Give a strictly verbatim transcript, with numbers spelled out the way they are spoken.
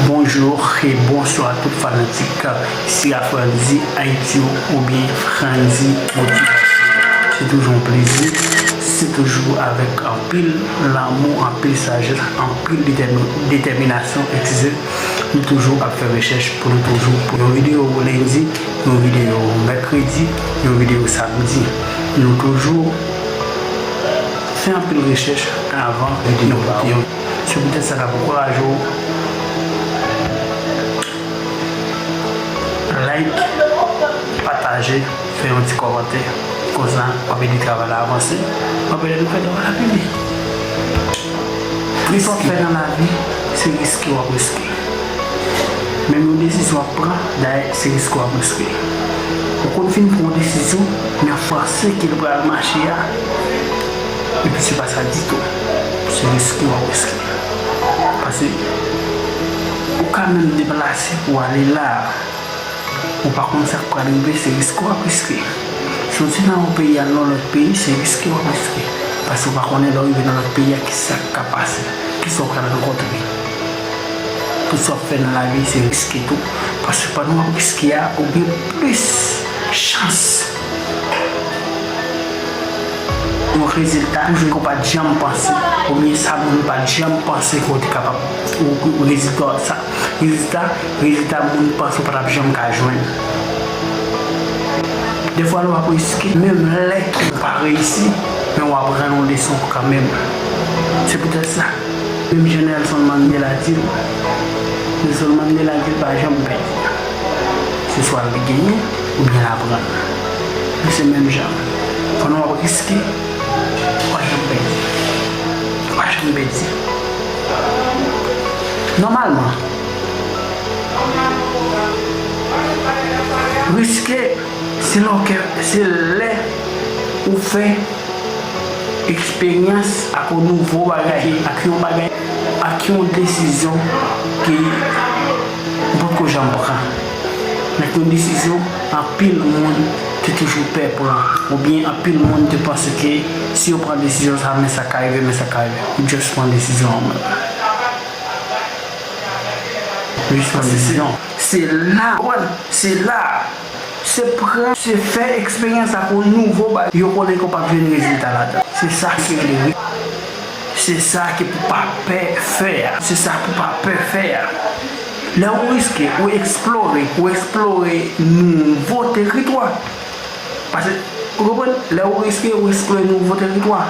Bonjou e bonswa tout fanatik Sira Frandy Ayiti yo oubyen Frandy Motivasyon. Se toujou yon plezi, se toujou avèk anpil lanmou, anpil sajès, anpil detèmi-, detèminasyon, eskize, nou toujou ap fè rechèch pou nou toujou pou yon videyo lendi, yon videyo mèkredi, yon videyo samdi. Nou toujou fè anpil rechèch avan videyo ba ou. Se poutèt sa n ap ankouraje w like, pataje, fè yon ti kòmantè. Konsa, w ap ede travay la avanse, w ap ede nou fè travay la pi byen. Tout sa w ap fè nan lavi, se riske w ap riske. Menm yon desizyon w ap pran, dayè, se riske w ap riske. Ou konn fin pran yon desizyon, men w panse ke l pral mache a, epi se pa sa ditou. Se riske w ap riske. Paske ou ka menm deplase pou w ale la a. Ou pa konn sa k pral rive, se riske w ap riske. Soti nan yon peyi al nan yon lòt peyi, se riske w ap riske. Paske ou pa konnen lè w rive nan lòt peyi a, kisa k ka pase, kisa w pral rankontre. Tout sa w ap fè nan lavi, se riske tou. Paske pandan w ap riske a, ou gen plis chans yon rezilta ke w pa t janm panse, oubyen sa moun pa t janm panse ke w te kapab, ou, ou rezilta sa, rezilta, rezilta moun panse w pa t ap janm ka jwenn. Defwa lè w ap riske, menm lè ke w pa reyisi, men w aprann yon leson kanmenm. Se poutèt sa, menm jan Nelson Mandela di l, Nelson Mandela di l pa janm pèdi. Se swa l genyen oubyen l aprann. Men se menm jan. Pandan w ap riske, ou pa janm pèdi. Ou pa janm pèdi. Nòmalman, riske, se lè w ke, se lè ou fè eksperyans ak yon nouvo bagay, ak yon bagay, ak yon desizyon ke ou potko janm pran. Ak yon desizyon anpil moun te toujou pè pran, oubyen anpil moun te panse ke si yo pran desizyon sa, men sa ka rive, men sa ka rive. Ou just pran desizyon an menm. Just pran desizyon. Se la, konprann? Se la. Se pran, se fè eksperyans ak yon nouvo bagay. Yo konnen ke w p ap jwenn rezilta ladan. Se sa ki rele ri-, se sa ke pou pa pè fè a. Se sa pou pa pè fè a. Lè ou riske, ou eksplore, ou eksplore nouvo teritwa. Paske, ou konprann? Lè ou riske, ou eksplore nouvo teritwa.